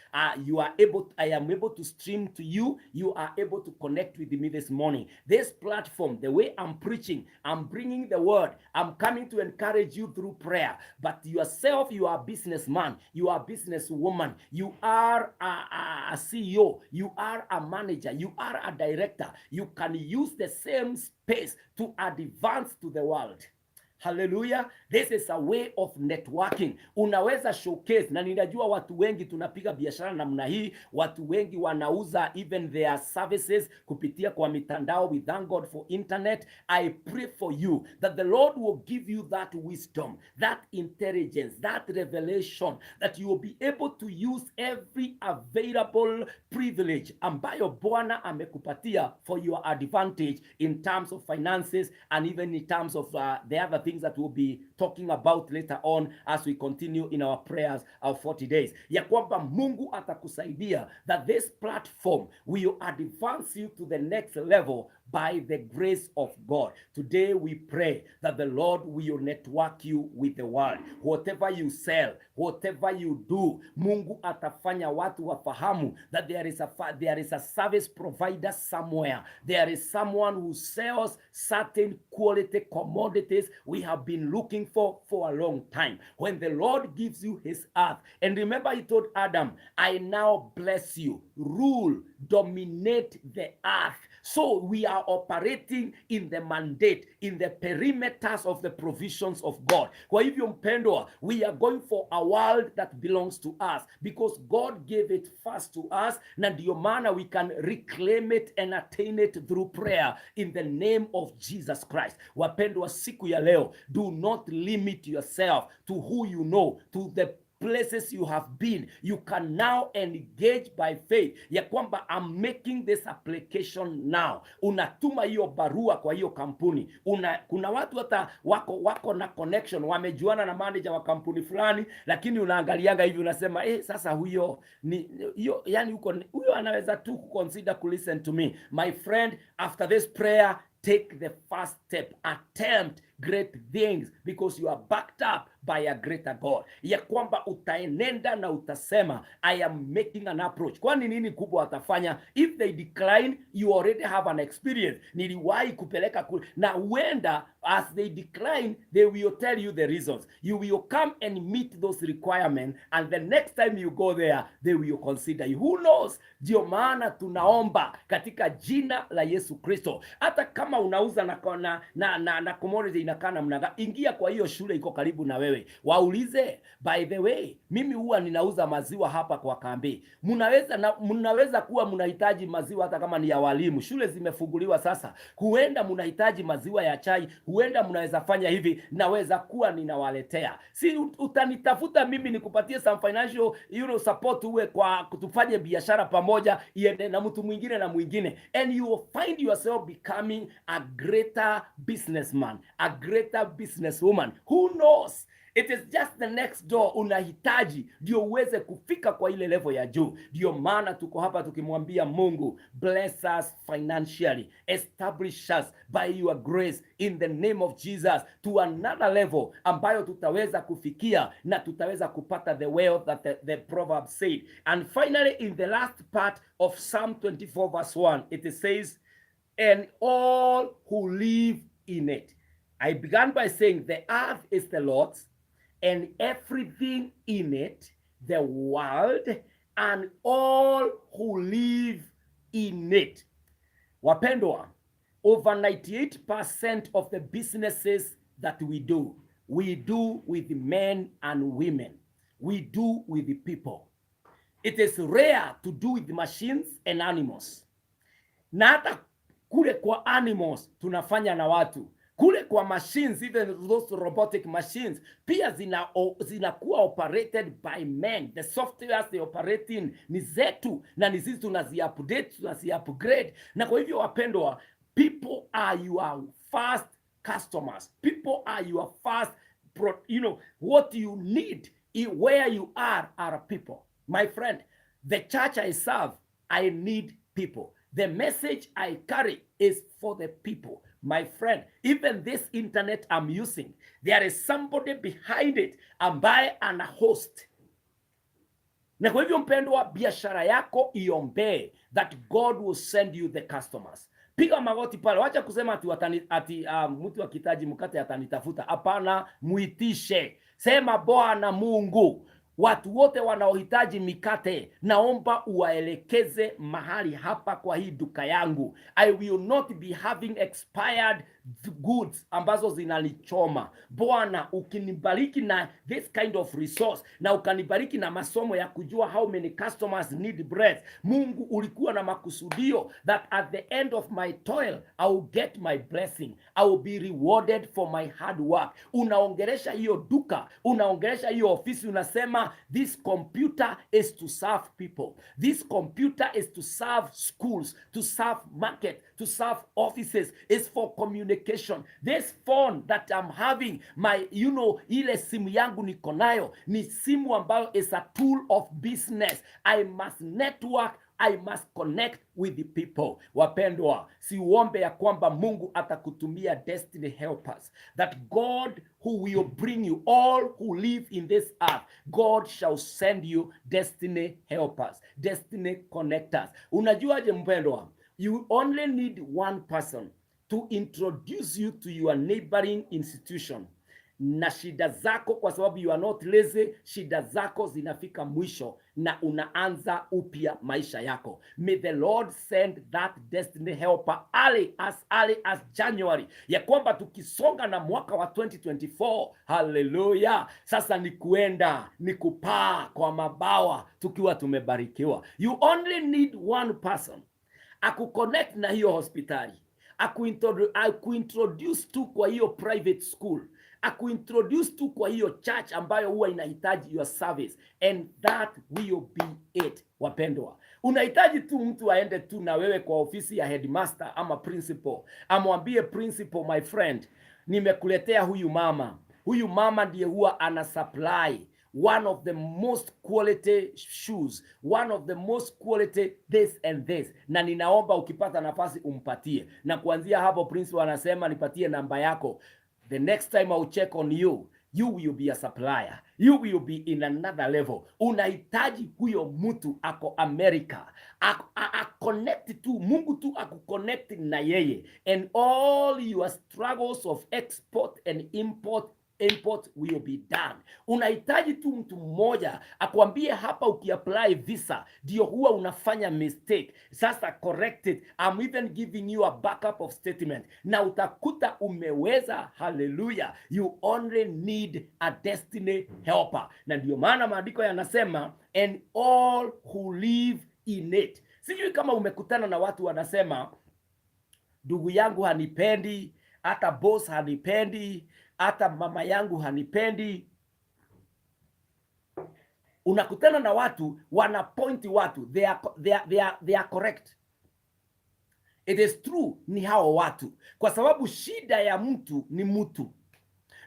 You are able, I am able to stream to you. You are able to connect with me this morning. This platform, the way I'm preaching, I'm bringing the word. I'm coming to encourage you through prayer. But yourself, you are a businessman, you are a businesswoman, you are a CEO, you are a manager, you are a director. You can use the same space to advance to the world. Haleluya. This is a way of networking. Unaweza showcase, na ninajua watu wengi tunapiga biashara namna hii. Watu wengi wanauza even their services kupitia kwa mitandao. We thank God for internet. I pray for you that the Lord will give you that wisdom, that intelligence, that revelation, that you will be able to use every available privilege ambayo Bwana amekupatia for your advantage in terms of finances and even in terms of the other things that we'll be talking about later on as we continue in our prayers of 40 days. Ya kwamba Mungu atakusaidia, that this platform will advance you to the next level by the grace of God. Today we pray that the Lord will network you with the world. Whatever you sell, whatever you do, Mungu atafanya watu wafahamu that there is a service provider somewhere. There is someone who sells certain quality commodities we have been looking for a long time. When the Lord gives you his earth, and remember he told Adam, "I now bless you, rule, dominate the earth." So we are operating in the mandate, in the perimeters of the provisions of God. Kwa hivyo mpendwa, we are going for a world that belongs to us because God gave it first to us, na ndio maana we can reclaim it and attain it through prayer in the name of Jesus Christ. Wapendwa, siku ya leo, do not limit yourself to who you know, to the places you have been. You can now engage by faith ya kwamba I'm making this application now. Unatuma hiyo barua kwa hiyo kampuni. Kuna watu hata wako na connection, wamejuana na manager wa kampuni fulani, lakini unaangalianga hivi unasema, "Eh, sasa huyo ni hiyo, yani huko huyo anaweza tu consider ku listen to me." My friend, after this prayer, take the first step, attempt great things because you are backed up by a greater God, ya kwamba utaenenda na utasema, "I am making an approach." Kwani nini kubwa watafanya? If they decline, you already have an experience. Niliwahi kupeleka kule, na huenda as they decline, they will tell you the reasons. You will come and meet those requirements, and the next time you go there, they will consider you. Who knows? Ndio maana tunaomba katika jina la Yesu Kristo. Hata kama unauza na commodity inakaa namna gani, ingia kwa hiyo shule iko karibu na wewe, waulize, "By the way, mimi huwa ninauza maziwa hapa kwa kambi, mnaweza kuwa mnahitaji maziwa hata kama ni ya walimu. Shule zimefunguliwa sasa, huenda mnahitaji maziwa ya chai, huenda mnaweza fanya hivi, naweza kuwa ninawaletea. Si utanitafuta mimi nikupatie some financial support, uwe kwa tufanye biashara pamoja, iende na mtu mwingine na mwingine," and you will find yourself becoming a greater businessman, a greater businesswoman. Who knows? It is just the next door unahitaji ndio uweze kufika kwa ile level ya juu. Ndio maana tuko hapa tukimwambia Mungu, "Bless us financially, establish us by your grace in the name of Jesus to another level ambayo tutaweza kufikia na tutaweza kupata the wealth that the proverb said." And finally, in the last part of Psalm 24 verse 1, it says, "And all who live in it." I began by saying the earth is the Lord's and everything in it, the world, and all who live in it. Wapendwa, over 98% of the businesses that we do with men and women. We do with the people. It is rare to do with machines and animals. Na hata kule kwa animals tunafanya na watu. Kule kwa machines, even those robotic machines pia zinakuwa operated by men. The softwares they operate in ni zetu na ni sisi tunazi-update, tunazi-upgrade. Na kwa hivyo wapendwa, people are your first customers. People are your first what you need where you are people. My friend, the church I serve, I need people. The message I carry is for the people. My friend, even this internet I'm using, there is somebody behind it ambaye ana host. Na kwa hivyo mpendwa, biashara yako iombee that God will send you the customers. Piga magoti pale, wacha kusema ati mtu akihitaji mkate atanitafuta. Hapana, muitishe. Sema, "Bwana Mungu, watu wote wanaohitaji mikate, naomba uwaelekeze mahali hapa kwa hii duka yangu. I will not be having expired goods ambazo zinanichoma. Bwana, ukinibariki na this kind of resource na ukanibariki na masomo ya kujua how many customers need bread, Mungu, ulikuwa na makusudio that at the end of my toil I will get my blessing. I will be rewarded for my hard work." Unaongelesha hiyo duka, unaongelesha hiyo ofisi, unasema, "This computer is to serve people. This computer is to serve schools, to serve market, to serve offices. It's for communication. This phone that I'm having, my ile simu yangu niko nayo ni simu ambayo is a tool of business. I must network, I must connect with the people." Wapendwa, si uombe ya kwamba Mungu atakutumia destiny helpers, that God who will bring you all who live in this earth, God shall send you destiny helpers, destiny connectors. Unajuaje mpendwa? You only need one person to introduce you to your neighboring institution na shida zako, kwa sababu you are not lazy, shida zako zinafika mwisho na unaanza upya maisha yako. May the Lord send that destiny helper early, as early as January, ya kwamba tukisonga na mwaka wa 2024, haleluya, sasa ni kuenda ni kupaa kwa mabawa tukiwa tumebarikiwa. You only need one person akuconnect na hiyo hospitali, akuintroduce tu kwa hiyo private school, akuintroduce tu kwa hiyo church ambayo huwa inahitaji your service, and that will be it. Wapendwa, unahitaji tu mtu aende tu na wewe kwa ofisi ya headmaster ama principal, amwambie principal, "My friend, nimekuletea huyu mama. Huyu mama ndiye huwa ana supply one of the most quality shoes, one of the most quality this and this, na ninaomba ukipata nafasi umpatie." Na kuanzia hapo principal anasema, "Nipatie namba yako. The next time I'll check on you, you will be a supplier, you will be in another level." Unahitaji huyo mtu ako America a connect tu, Mungu tu akuconnect na yeye, and all your struggles of export and import will be done. Unahitaji tu mtu mmoja akwambie, "Hapa ukiapply visa ndio huwa unafanya mistake. Sasa correct it. I'm even giving you a backup of statement," na utakuta umeweza. Haleluya! You only need a destiny helper, na ndio maana maandiko yanasema, "And all who live in it." Sijui kama umekutana na watu wanasema, "Ndugu yangu hanipendi, hata boss hanipendi, hata mama yangu hanipendi." Unakutana na watu wana point watu, they are correct. It is true, ni hao watu, kwa sababu shida ya mtu ni mtu,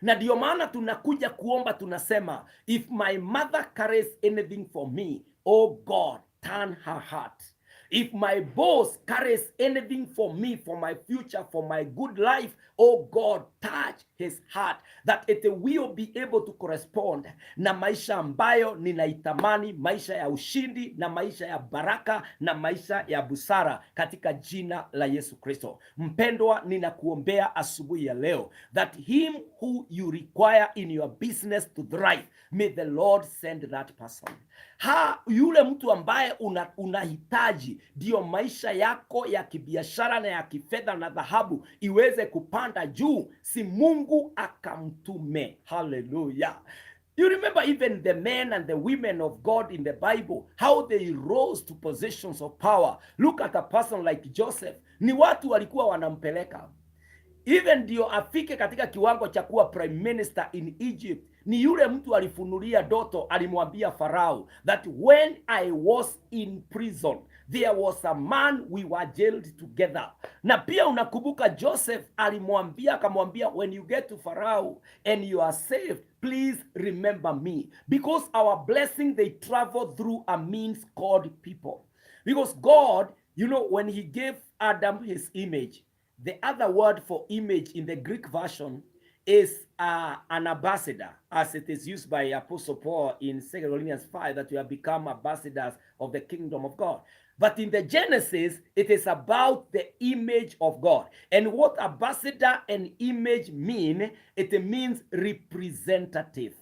na ndio maana tunakuja kuomba, tunasema, "If my mother carries anything for me, oh God, turn her heart. If my boss carries anything for me, for my future, for my good life, oh God, Touch his heart that it will be able to correspond na maisha ambayo ninaitamani, maisha ya ushindi na maisha ya baraka na maisha ya busara katika jina la Yesu Kristo. Mpendwa, ninakuombea asubuhi ya leo that him who you require in your business to thrive, may the Lord send that person. Ha, yule mtu ambaye unahitaji ndiyo maisha yako ya kibiashara na ya kifedha na dhahabu iweze kupanda juu, si Mungu akamtume. Haleluya. You remember even the men and the women of God in the Bible, how they rose to positions of power. Look at a person like Joseph. Ni watu walikuwa wanampeleka even ndio afike katika kiwango cha kuwa prime minister in Egypt. Ni yule mtu alifunulia ndoto, alimwambia Farao that when I was in prison, there was a man we were jailed together. Na pia unakumbuka Joseph alimwambia, akamwambia, "When you get to Farao and you are saved, please remember me," because our blessing, they travel through a means called people. Because God, when he gave Adam his image, the other word for image in the Greek version is an ambassador, as it is used by Apostle Paul in 2 Corinthians 5, that we have become ambassadors of the kingdom of God. But in the Genesis, it is about the image of God. And what ambassador and image mean, it means representative.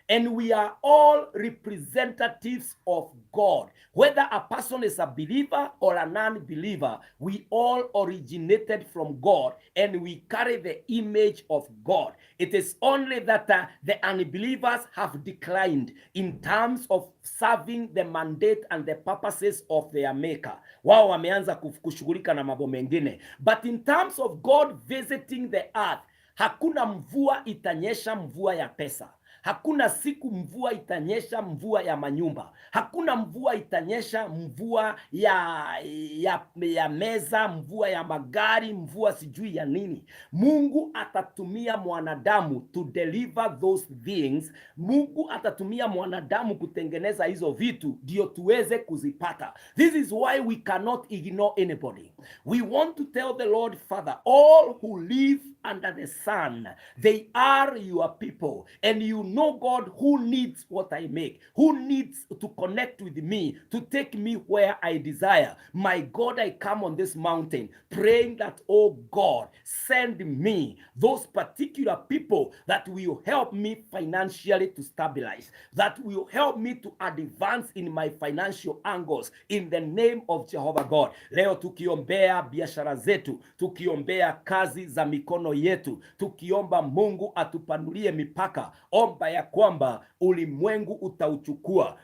And we are all representatives of God. Whether a person is a believer or a non believer, we all originated from God and we carry the image of God. It is only that the unbelievers have declined in terms of serving the mandate and the purposes of their maker. Wao wameanza kushughulika na mambo mengine. But in terms of God visiting the earth, hakuna mvua itanyesha mvua ya pesa. Hakuna siku mvua itanyesha mvua ya manyumba. Hakuna mvua itanyesha mvua ya meza, mvua ya magari, mvua sijui ya nini. Mungu atatumia mwanadamu to deliver those things. Mungu atatumia mwanadamu kutengeneza hizo vitu ndio tuweze kuzipata. This is why we cannot ignore anybody. We want to tell the Lord, "Father, all who live under the sun, they are your people. And you know, God, who needs what I make, who needs to connect with me, to take me where I desire. My God, I come on this mountain praying that, oh God, send me those particular people that will help me financially to stabilize, that will help me to advance in my financial angles in the name of Jehovah God." Leo tukiombea biashara zetu, tukiombea kazi za mikono yetu, tukiomba Mungu atupanulie mipaka, omba ya kwamba ulimwengu utauchukua,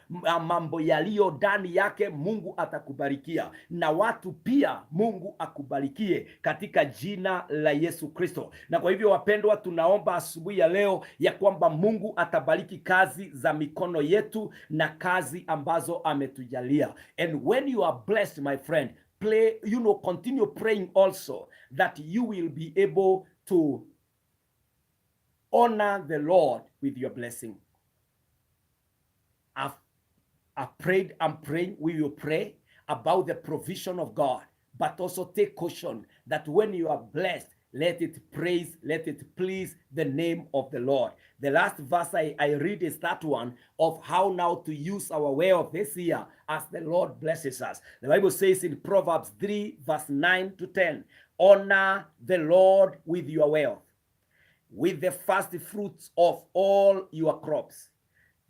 mambo yaliyo ndani yake Mungu atakubarikia, na watu pia Mungu akubarikie katika jina la Yesu Kristo. Na kwa hivyo, wapendwa, tunaomba asubuhi ya leo ya kwamba Mungu atabariki kazi za mikono yetu na kazi ambazo ametujalia. And when you are blessed, my friend, play, continue praying also that you will be able to honor the Lord with your blessing. I've prayed, I'm praying, we will pray about the provision of God, but also take caution that when you are blessed, let it praise, let it please the name of the Lord. The last verse I read is that one of how now to use our wealth this year as the Lord blesses us. The Bible says in Proverbs 3, verse 9 to 10, "Honor the Lord with your wealth, with the first fruits of all your crops.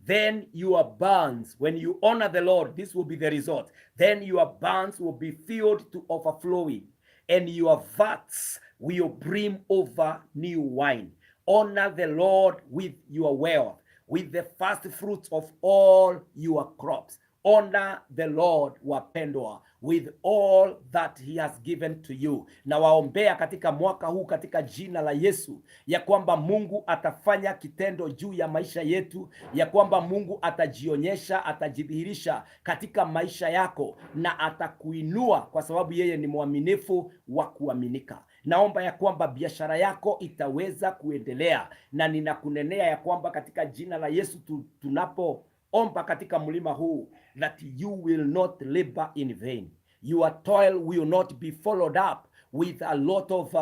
Then your barns," when you honor the Lord, this will be the result. "Then your barns will be filled to overflowing, and your vats will brim over new wine." Honor the Lord with your wealth, with the first fruits of all your crops. Honor the Lord, wapendwa, with all that he has given to you. Na waombea katika mwaka huu katika jina la Yesu ya kwamba Mungu atafanya kitendo juu ya maisha yetu, ya kwamba Mungu atajionyesha, atajidhihirisha katika maisha yako na atakuinua kwa sababu yeye ni mwaminifu wa kuaminika. Naomba ya kwamba biashara yako itaweza kuendelea, na ninakunenea ya kwamba katika jina la Yesu tunapoomba katika mlima huu, that you will not labor in vain. Your toil will not be followed up with a lot of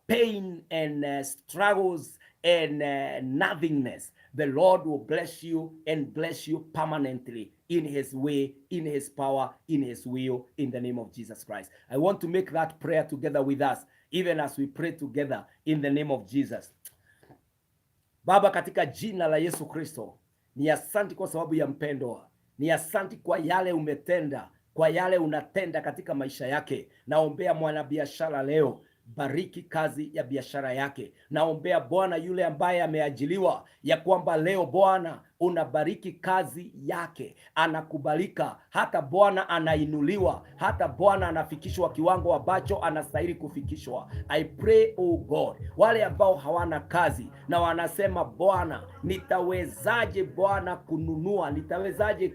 pain and struggles and nothingness, the Lord will bless you and bless you permanently in his way, in his power, in his will, in the name of Jesus Christ. I want to make that prayer together with us, even as we pray together in the name of Jesus. Baba, katika jina la Yesu Kristo, ni asanti kwa sababu ya mpendwa, ni asanti kwa yale umetenda, kwa yale unatenda katika maisha yake. Naombea mwanabiashara leo, bariki kazi ya biashara yake. Naombea Bwana yule ambaye ameajiliwa, ya kwamba leo Bwana unabariki kazi yake, anakubalika, hata Bwana anainuliwa, hata Bwana anafikishwa kiwango ambacho anastahili kufikishwa. I pray, oh God, wale ambao hawana kazi na wanasema Bwana, nitawezaje Bwana kununua, nitawezaje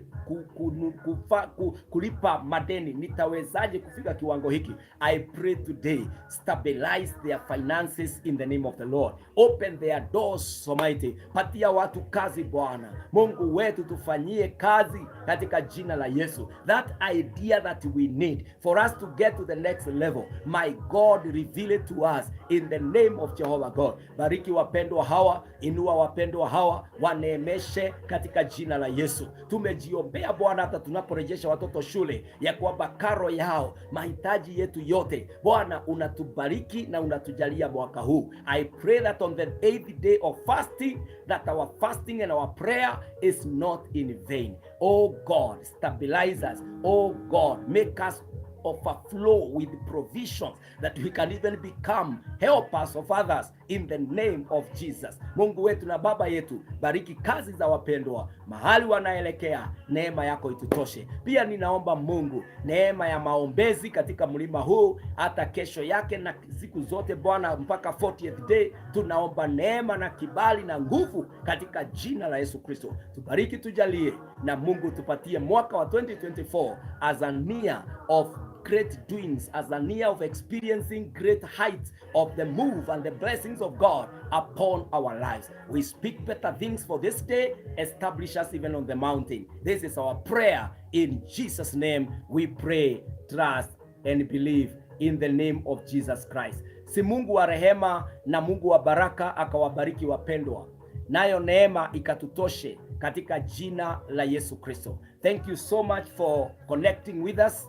kulipa madeni, nitawezaje kufika kiwango hiki? I pray today, stabilize their finances in the name of the Lord. Open their doors, Almighty. Patia watu kazi Bwana Mungu wetu, tufanyie kazi katika jina la Yesu. That idea that we need for us to get to the next level, my God, reveal it to us in the name of Jehovah God. Bariki wapendwa hawa, inua wapendwa hawa, waneemeshe katika jina la Yesu. Tumejiombea Bwana, hata tunaporejesha watoto shule, ya kwamba karo yao, mahitaji yetu yote, Bwana unatubariki na unatujalia mwaka huu. I pray that on the eighth day of fasting, that our fasting and our prayer is not in vain. Oh God, stabilize us. Oh God, make us overflow with provisions that we can even become helpers of others in the name of Jesus. Mungu wetu na Baba yetu, bariki kazi za wapendwa mahali wanaelekea, neema yako itutoshe. Pia ninaomba Mungu neema ya maombezi katika mlima huu, hata kesho yake na siku zote Bwana, mpaka 40th day, tunaomba neema na kibali na nguvu katika jina la Yesu Kristo. Tubariki, tujalie, na Mungu tupatie mwaka wa 2024 as a year of great doings, as a year of experiencing great heights of the move and the blessings of God upon our lives. We speak better things for this day. Establish us even on the mountain. This is our prayer. In Jesus' name we pray, trust and believe in the name of Jesus Christ. Si Mungu wa rehema na Mungu wa baraka akawabariki wapendwa, nayo neema ikatutoshe katika jina la Yesu Kristo. Thank you so much for connecting with us,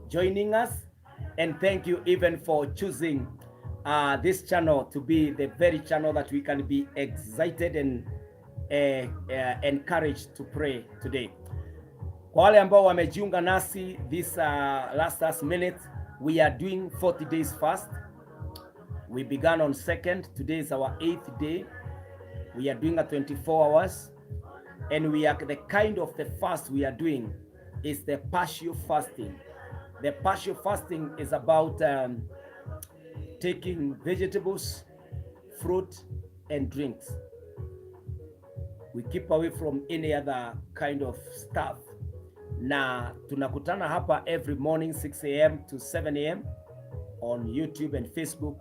joining us, and thank you even for choosing this channel to be the very channel that we can be excited and encouraged to pray today. Kwa wale ambao wamejiunga nasi this last minute, we are doing 40 days fast. We began on second. Today is our eighth day. We are doing a 24 hours, and we are the kind of the fast we are doing is the partial fasting. The partial fasting is about taking vegetables, fruit, and drinks. We keep away from any other kind of stuff. Na tunakutana hapa every morning 6 a.m. to 7 a.m. on YouTube and Facebook,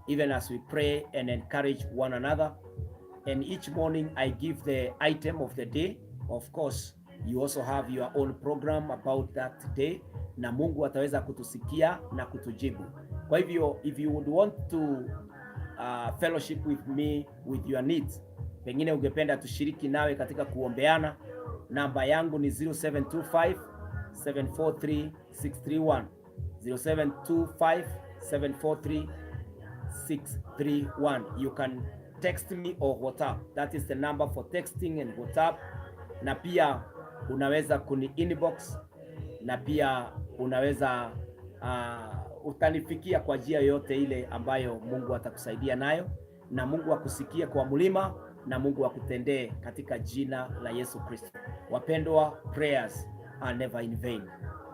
even as we pray and encourage one another. And each morning I give the item of the day. Of course, you also have your own program about that day, na Mungu ataweza kutusikia na kutujibu. Kwa hivyo, if you would want to fellowship with me with your needs, pengine ungependa tushiriki nawe katika kuombeana, namba yangu ni 0725 743 631, 0725 743 631. You can text me or WhatsApp. That is the number for texting and WhatsApp. Na pia unaweza kuni inbox na pia unaweza utanifikia kwa njia yoyote ile ambayo Mungu atakusaidia nayo, na Mungu akusikie kwa mlima na Mungu akutendee katika jina la Yesu Kristo. Wapendwa, prayers are never in vain.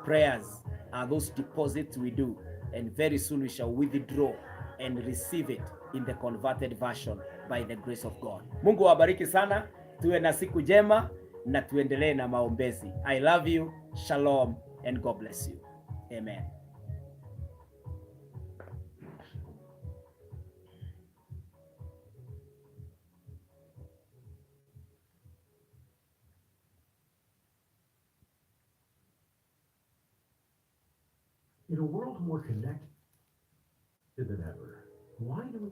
Prayers are those deposits we do, and very soon we shall withdraw and receive it in the converted version by the grace of God. Mungu awabariki sana, tuwe na siku njema na tuendelee na maombezi. I love you. Shalom and God bless you. Amen. In a world more connected than ever, Why do